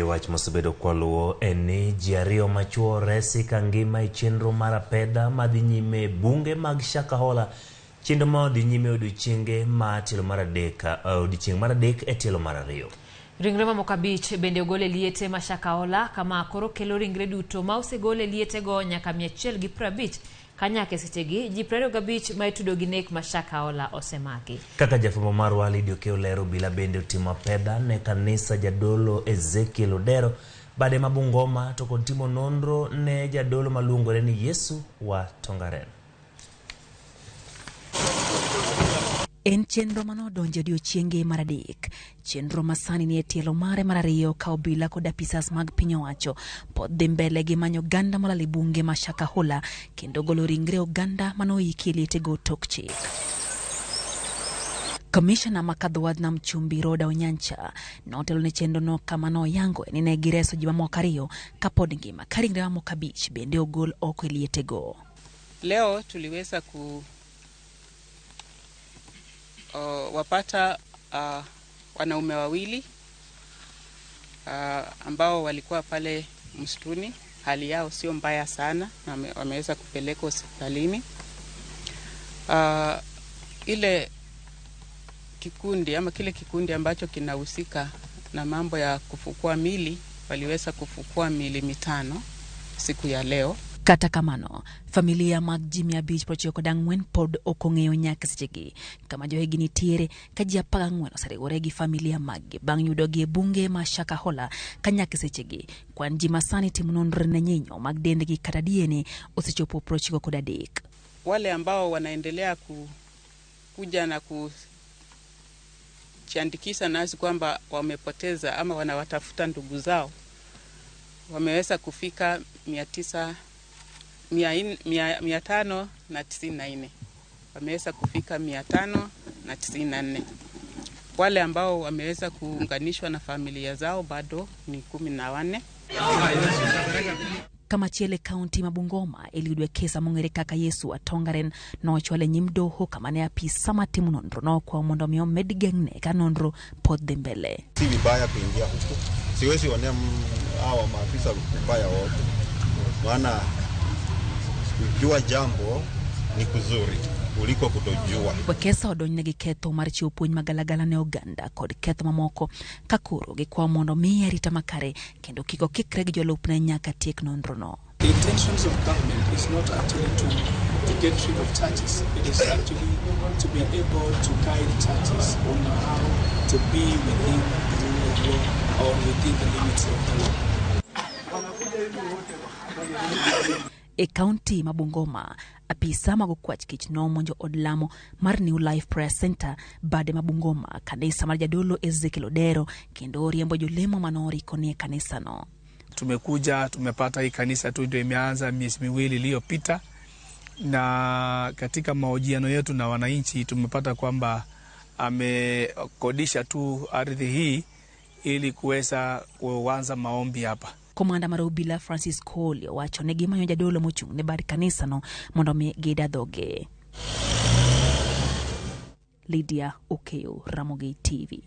Wach mosebedo kwaluwo en ni ji ariyo machuo oresi ka ngima e chenro mar apedha madhi nyime e bunge mag Shakahola, chenro ma odhi nyime odiochienge ma tielo mar adek, odiochieng' mar adek e tielo mar ariyo. Ringre mamoko 5 bende ogol e liete ma Shakahola, kama koro kelo ringre duto ma osegol e lietego nyaka 150 ka nyaka e sechegi ji 25 ma itudo gi nek ma Shakahola osemaki. Kaka jafwambo marwa Lydia Okeyo lero, obila bende otimo apedha ne kanisa jadolo Ezekiel Odero bade ma Bungoma to kod timo nonro ne jadolo maluongore ni Yesu wa Tongaren. En chenro manodonjo e odiochienge mar adek. Chenro masani ni e tielo mare mar ariyo ka obila kod apisas mag piny owacho pod dhi mbele gi manyo oganda molal e bunge ma Shakahola kendo golo ringre oganda manoiki e lietego tok chik. Komishona ma Kadho Nam Chumbi Roda Onyancha notelo ne chenro no kama noyango ni ne gireso ji mamoko 2 kapod ngima ka ringre mamoko 5 bende ogol oko e lietego. Leo tuliweza ku wapata wanaume wawili ambao walikuwa pale msituni. Hali yao sio mbaya sana na wameweza kupelekwa hospitalini. Ile kikundi ama kile kikundi ambacho kinahusika na mambo ya kufukua mili waliweza kufukua mili 5 siku ya leo. Kata kamano, familia mag ji 594 pod ok ong'eyo nyaka sechegi kama johegi nitiere ka ji 14 oseriwore gi familia maggi bang' yudogi e bunge ma Shakahola ka nyaka sechegi kwan ji masani timo nonro ne nyinyo mag dendgi kata DNA osechopo 93. Wale ambao wanaendelea kuja na kujiandikisha nasi kwamba wamepoteza ama wanawatafuta ndugu zao wameweza kufika mia tisa, mia in, mia, mia tano na tisini na nne. Wameweza kufika 594. Wale ambao wameweza kuunganishwa na familia zao bado ni 14. Kama chiele kaunti ma Bungoma Eliud Wekesa mong'ere kaka Yesu wa Tongaren nochwale nyim doho kama ne apisa matimo nonro nokwayo mondo mi omed geng'ne ka nonro pod dhi mbele. Si vibaya kuingia huko, siwezi onea hawa maafisa vibaya wote, maana kujua jambo ni kuzuri kuliko kutojua. Wekesa odonjne gi ketho mar chiwo puonj magalagala ne oganda kod ketho mamoko ka koro gikwayo mondo miye arita makare kendo kik okikre gi jolupne nyaka tiek nonrono. The intentions of government is not actually to get rid of churches. It is actually to be able to guide churches on how to be within the rule of law or within the limits of the law. E kaunti ma Bungoma, apisa mag okwach kich nomonjo od lamo mar New Life Prayer Center bade ma Bungoma, kanisa mar jadolo Ezekiel Odero, kendo oriembo jolemo manoriko nie kanisano. Tumekuja tumepata hii kanisa tu ndio imeanza miezi miwili iliyopita, na katika mahojiano yetu na wananchi tumepata kwamba amekodisha tu ardhi hii ili kuweza kuanza maombi hapa. Komanda mar obila Francis Koli owacho ni gimanyo jadolo mochung' ne bad kanisano mondo mi gida dhoge. Lydia Okeyo, Ramogi TV.